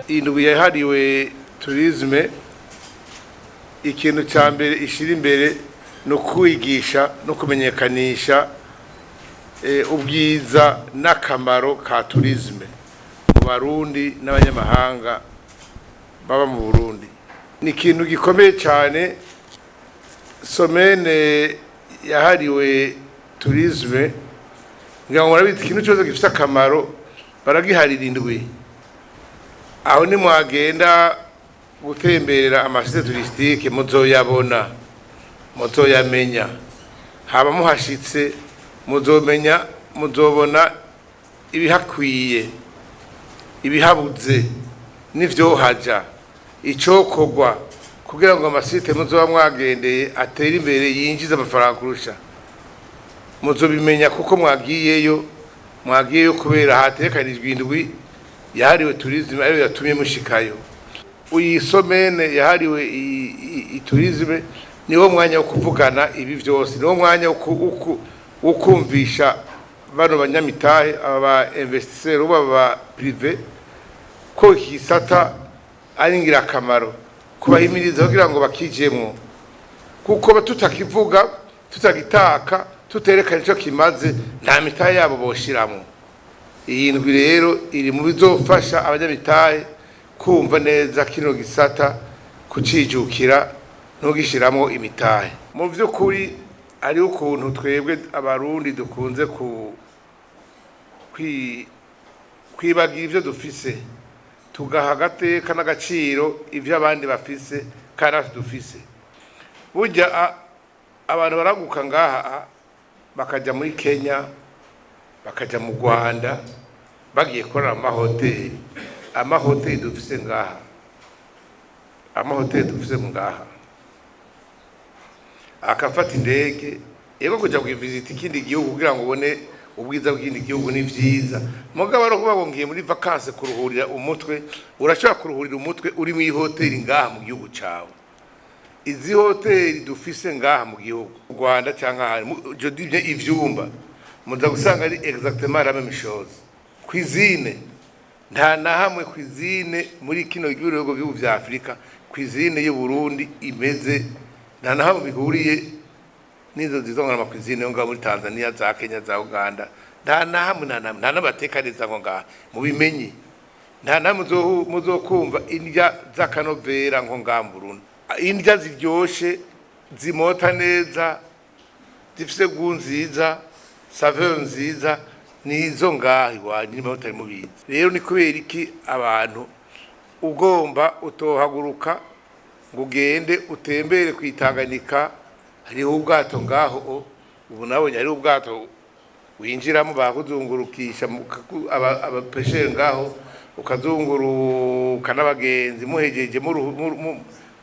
Indwi yahariwe tourisme, ikintu ca mbere ishira imbere no kwigisha no kumenyekanisha ubwiza n'akamaro ka tourisme mu Barundi n'abanyamahanga baba mu Burundi. Ni ikintu gikomeye cyane. Semaine yahariwe tourisme, ngira ngo murabizi, ikintu cyose gifite akamaro baragiharira indwi. Aho nimwagenda gutemberera ama sites touristiques, muzoyabona, muzoyamenya. Haba muhashitse, muzomenya, muzobona ibihakwiye, ibihabuze n'ivyohaja, icokorwa kugira ngo ama sites muzoba mwagendeye atere imbere, yinjize amafaranga kurusha. Muzobimenya kuko mwagiyeyo kubera hategekanijwe indwi yahariwe tourisme, ariyo yatumye mushikayo. Iyi semaine yahariwe tourisme niwo mwanya wo kuvugana ibi vyose, niwo mwanya wo kumvisha bano banyamitahe, aba ba investisseurs, aba ba privé, ko iki gisata ari ingirakamaro, kubahimiriza kugira ngo bakijemwo, kuko tutakivuga, tutagitaka, tuterekana ico kimaze, nta mitahe yabo boshiramwo. Iyi ndwi rero iri mu bizofasha abanyamitahe kumva neza kino gisata, kucijukira no gishiramwo imitahe. Mu vy'ukuri hariho ukuntu twebwe Abarundi dukunze ku kwibagira ivyo dufise, tugaha agateka n'agaciro ivyo abandi bafise kandi natwe dufise. Burya abantu baraguka ngaha bakaja muri Kenya, bakaja mu Rwanda, bagiye korera mu mahoteli. Amahoteli dufise ngaha, amahoteli dufise ngaha, akafata indege yego kuja kuvisita ikindi gihugu kugira ngo ubone ubwiza bw'ikindi gihugu ni vyiza. Mugabo ari ukuvuga ngo ngiye muri vacances kuruhurira umutwe, urashobora kuruhurira umutwe uri mu ihoteli ngaha mu gihugu cawe. Izi hoteli dufise ngaha mu gihugu, mu Rwanda canke ahandi, je dis bien ivyumba, muza gusanga ari exactement la même chose. Cuisine, nta na hamwe cuisine muri kino bihugu vya Afrika cuisine y'u Burundi imeze, nta na hamwe bihuriye n'izo zizongana ama cuisine yo ngaho muri Tanzania, za Kenya, za Uganda. Nta na hamwe, nta na hamwe, nta n'abateka neza ngo ngaha mubimenye. Nta na hamwe muzokumva indya z'akanovera nko ngaha mu Burundi, indya ziryoshe, zimota neza, zifise goût nziza, saveur nziza, nizo ngaha iwanyu, niba mutari mubizi. Rero ni kubera iki abantu ugomba utohaguruka ngo ugende utembere kwitanganyika? Hariho ubwato ngaho ubu, nabonye hariho ubwato winjiramo, bakuzungurukisha abapesheri ngaho, ukazunguruka n'abagenzi, muhejeje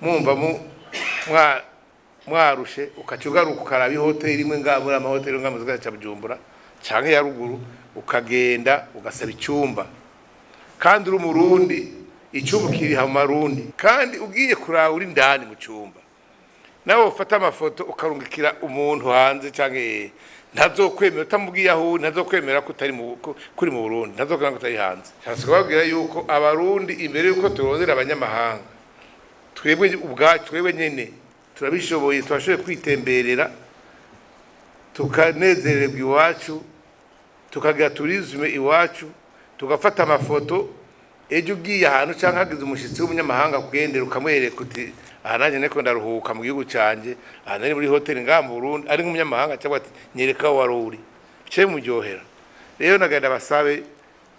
mwumva mwarushe, ukaca ugaruka ukaraba ihoteli imwe ngaha muri amahoteli ngaha mu gisagara ca Bujumbura canke ya ruguru, ukagenda ugasaba icyumba, kandi uri Umurundi, icyumba kiriha mu Marundi. Kandi ugiye kuraba uri indani mu cyumba, nawe ufata amafoto ukarungikira umuntu hanze canke ntazokwemera utamubwiye aho uri, ntazokwemera ko utari kuri mu Burundi, ntazokwemera ko utari hanze. Nshatse kubabwira yuko Abarundi, imbere yuko turondera abanyamahanga, twebwe ubwacu, twebwe nyene turabishoboye, turashoboye kwitemberera, tukanezererwa iwacu, tukagira tourisme iwacu, tugafata amafoto. Ejo ugiye ahantu cyangwa hagize umushyitsi w'umunyamahanga kugendera, ukamwereka uti: "Aha nanjye niko ndaruhuka mu gihugu cyanjye, aha nari muri hoteli ngaha mu Burundi." Ari nk'umunyamahanga cyangwa ati: "Nyereka aho wari uri," bice muryohera. Rero nagenda basabe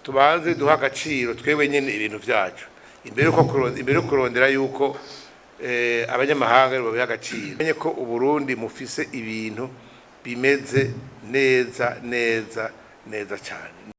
tubanze duha agaciro twebwe nyene ibintu vyacu imbere yo kurondera yuko abanyamahanga babiha agaciro. Menye ko Uburundi mufise ibintu bimeze neza neza neza cyane.